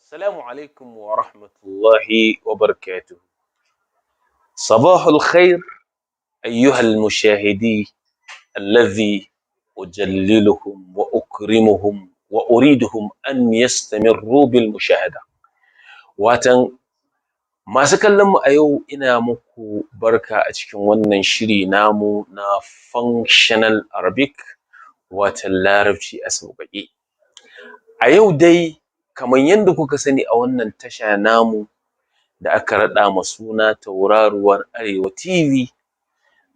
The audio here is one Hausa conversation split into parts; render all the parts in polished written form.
السلام عليكم ورحمة الله وبركاته. صباح الخير أيها المشاهدي الذي أجللهم وأكرمهم وأريدهم أن يستمروا بالمشاهدة. Watan masu kallon mu a yau, ina muku barka a cikin wannan shiri namu na Functional Arabic, watan Larabci a sauƙaƙe. A yau dai, kaman yanda kuka sani, a wannan tasha namu da aka raɗa ma suna Tauraruwar Arewa TV,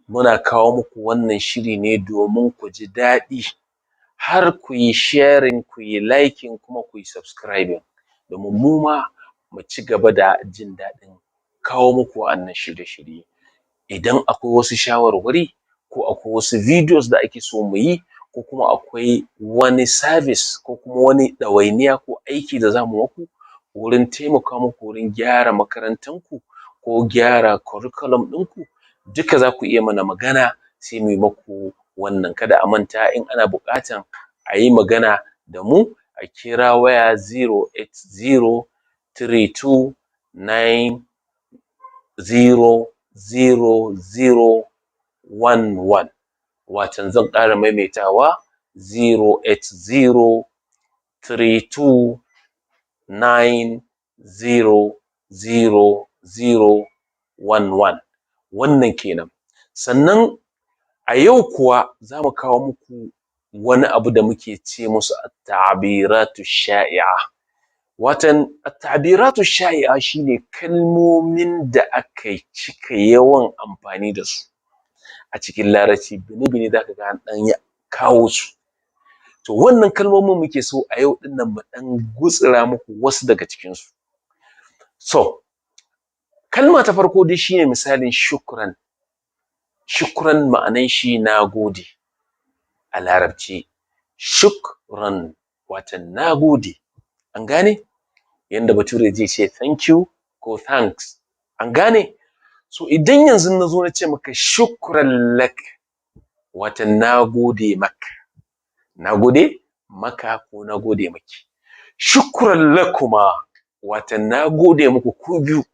muna kawo muku wannan shiri ne domin ku ji daɗi, har kuyi sharing, kuyi liking, kuma kuyi subscribing, domin muma mu cigaba da jin daɗin kawo muku wa'annan shirye-shirye. Idan akwai wasu shawarwari, ko akwai wasu videos da ake so muyi, ko kuma akwai wani service, ko kuma wani ɗawainiya ko aiki da zamu muku wurin taimaka muku wurin gyara makarantan ku ko gyara curriculum ɗinku, duka zaku iya mana magana, sai muyi muku wannan. Kada a manta, in ana buƙatan ayi magana da mu, a kira waya 08032900011. Watan zan ƙara maimaitawa, 08032900011. Wannan kenan. Sannan a yau kuwa zamu kawo muku wani abu da muke ce musu التعبيرات الشائعة. Watan التعبيرات الشائعة shine kalmomin da aka cika yawan amfani da su a cikin Larabci. Bini-bini zaka ga an ɗan yi kawo su. To, wannan kalmomin muke so a yau ɗin nan mu ɗan gutsura muku wasu daga cikin su. So kalma ta farko dai shine misalin شكرا. شكرا ma'anan shi nagode a Larabci. شكرا, watan nagode. An gane? Yanda Bature zai ce "thank you" ko "thanks". An gane? So idan yanzu nazo na ce maka "شكرا لك", watan nagode maka, nagode maka ko nagode maki. شكرا لكما, watan nagode muku ku biyu.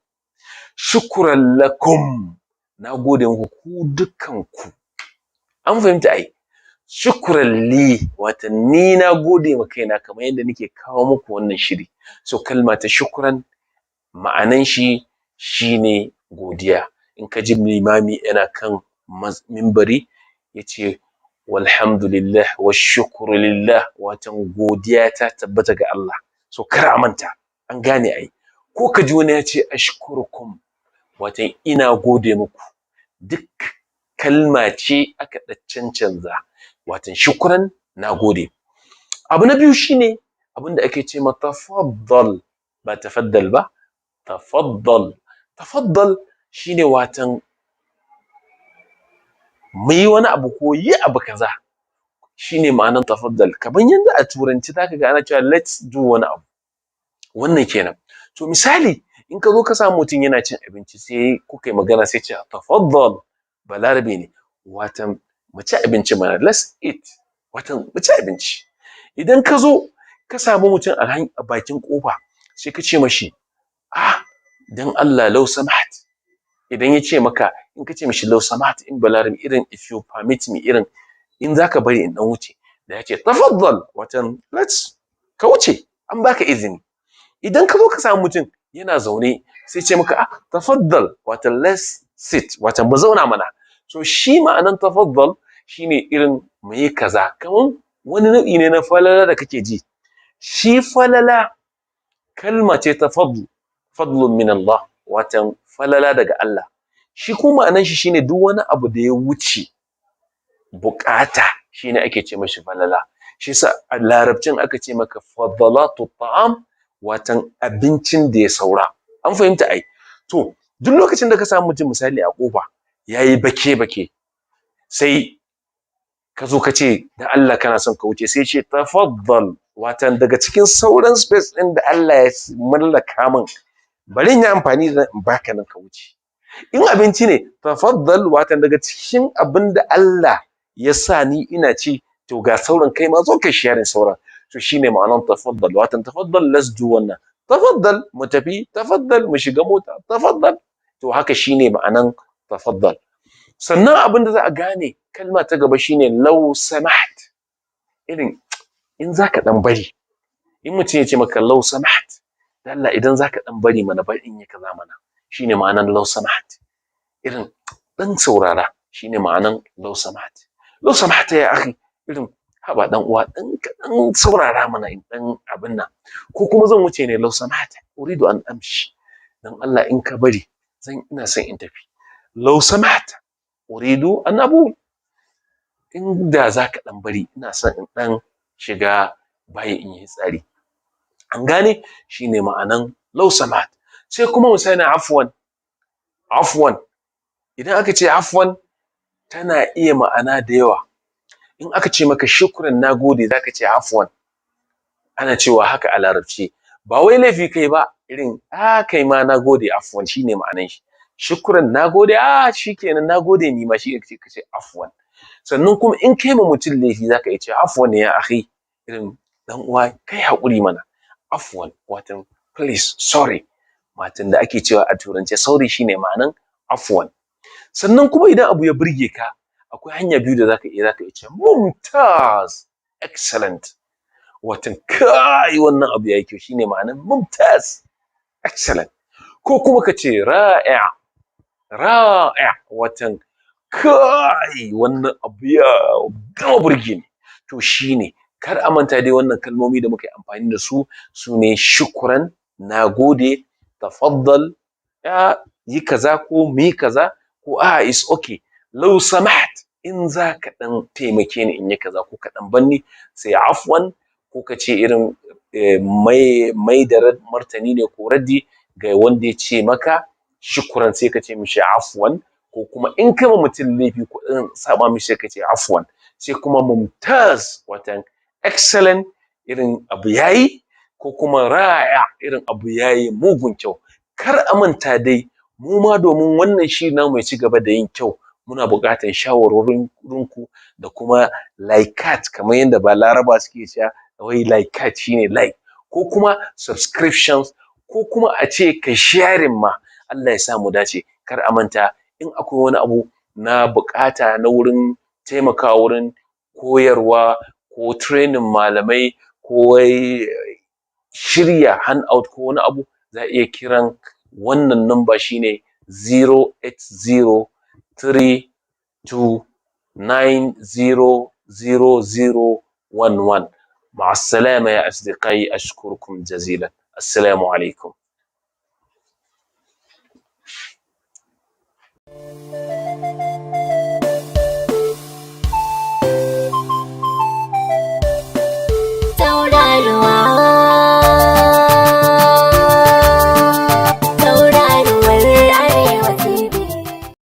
شكرا لكم, nagode muku ku dukkan ku. An fahimta ai? شكرا لي, watan ni na gode ma kaina kamar yadda nake kawo muku wannan shiri. So kalma ta شكرا ma'anan shi shine godiya. In ka ji limami yana kan mimbari yace "والحمد لله والشكر لله", watan godiya ta tabbata ga Allah. So kar a manta, an gane ai? Ko ka ji wani ya ce "أشكركم", watan ina gode muku. Duk kalma ce aka ɗan cancanza. Watan شكرا, nagode. Abu na biyu shine abinda ake ce ma تفضل, ba tafaddal ba, تفضل. تفضل shine watan muyi wani abu ko yi abu kaza, shine ma'anan تفضل. Kaman yanda a Turanci zaka ga ana cewa "let's do" wani abu. Wannan kenan. To, misali, in ka zo ka samu mutum yana cin abinci, sai kuka yi magana, sai ce "تفضل", Balarabe ne, watan mu ci abinci mana, "let's eat", watan mu ci abinci. Idan ka zo ka samu mutum a bakin ƙofa, sai ka ce mashi, "Ah, dan Allah, لو سمحت". Idan ya ce maka, in ka ce mishi "لو سمحت", in Balarabe, irin "if you permit me", irin in zaka bari in dan wuce, da ya ce "تفضل", watan let's ka wuce, an baka izini. Idan ka zo ka samu mutum yana zaune, sai ce maka "ah, تفضل", watan "let's sit", watan mu zauna mana. So shi ma'anan تفضل shine irin mu yi kaza, kaman wani nau'i ne na falala da kake ji. Shi falala kalma ce ta فضل, فضل من الله, watan falala daga Allah. Shi kuma ma'anan shi shine duk wani abu da ya wuce buƙata shine ake ce mashi falala. Shi yasa a Larabcin aka ce maka فضلات الطعام, watan abincin da ya saura. An fahimta ai? To, duk lokacin da ka samu mutum, misali, a ƙofa yayi bake bake, sai ka zo ka ce da Allah kana son ka wuce, sai ce "تفضل", watan daga cikin sauran space ɗin da Allah ya mallaka min, bari in yi amfani da in baka nan ka wuce. In abinci ne, "تفضل", watan daga cikin abin da Allah ya sa ni ina ci, to ga sauran, kai ma zo kai sharing sauran. To, shine ma'anar تفضل, watan "تفضل, let's do" wannan. Tafaddal mu tafi, tafaddal mu shiga mota, tafaddal. To haka shine ma'anan tafaddal. Sannan abin da za a gane kalma ta gaba shine law samaht. Irin in zaka dan bari, in mutum ya ce maka law samaht, Allah idan zaka dan bari mana, bari in yi kaza mana, shine ma'anan law samaht. Irin dan saurara shine ma'anan law samaht. Law samahta ya akhi, irin haba dan uwa dan kaɗan saurara mana in dan abin nan. Ko kuma zan wuce ne, law samaht uridu an amshi, dan Allah in ka bari zan ina son in tafi. Law samaht uridu an abul, in da zaka dan bari ina son in dan shiga bayi in yi tsari. An gane? Shine ma'anan law samaht. Sai kuma misali afwan. Afwan, idan aka ce afwan tana iya ma'ana da yawa. In aka ce maka shukran, nagode, zaka ce afwan. Ana cewa haka a larabci, ba wai laifi kai ba, irin a kai ma nagode, afwan shine ma'anan shi. Shukran, nagode, a shikenan nagode ni ma, shi ka ce afwan. Sannan kuma in kai ma mutum laifi zaka iya ce afwan ya akhi, irin dan uwa kai haƙuri mana. Afwan watan please, sorry, watan da ake cewa a turance sorry, shine ma'anan afwan. Sannan kuma idan abu ya burge ka, akwai hanya biyu da zaka iya ce mumtaz, excellent, watan kai wannan abu yayi kyau, shine ma'anan mumtaz, excellent. Ko kuma ka ce ra'i', ra'i' watan kai wannan abu ya gama burge ni. To shine, kar a manta dai wannan kalmomi da muka yi amfani da su sune shukran, nagode, tafaddal, ya yi kaza ko mu yi kaza, ko a is okay, law samaht in zaka dan taimake ni in yi kaza ko ka dan banni, sai afwan, ko ka ce irin mai da martani ne ko raddi ga wanda ya ce maka shukran, sai ka ce mishi afwan. Ko kuma in kai ma mutum laifi ko in saba mishi, sai ka ce afwan. Sai kuma mumtaz watan excellent, irin abu yayi, ko kuma ra'i' irin abu yayi mugun kyau. Kar a manta dai mu ma domin wannan shiri namu ya ci gaba da yin kyau, muna buƙatar shawarwarin ku da kuma likeat, kamar yadda ba Laraba suke cewa wai likeat shine like, ko kuma subscriptions, ko kuma a ce kai sharing ma. Allah ya sa mu dace. Kar a manta, in akwai wani abu na buƙata na wurin taimakawa wurin koyarwa ko training malamai ko wai shirya handout ko wani abu, za a iya kiran wannan number, shine 08032900011. مع السلامة يا أصدقائي، أشكركم جزيلا، السلام عليكم.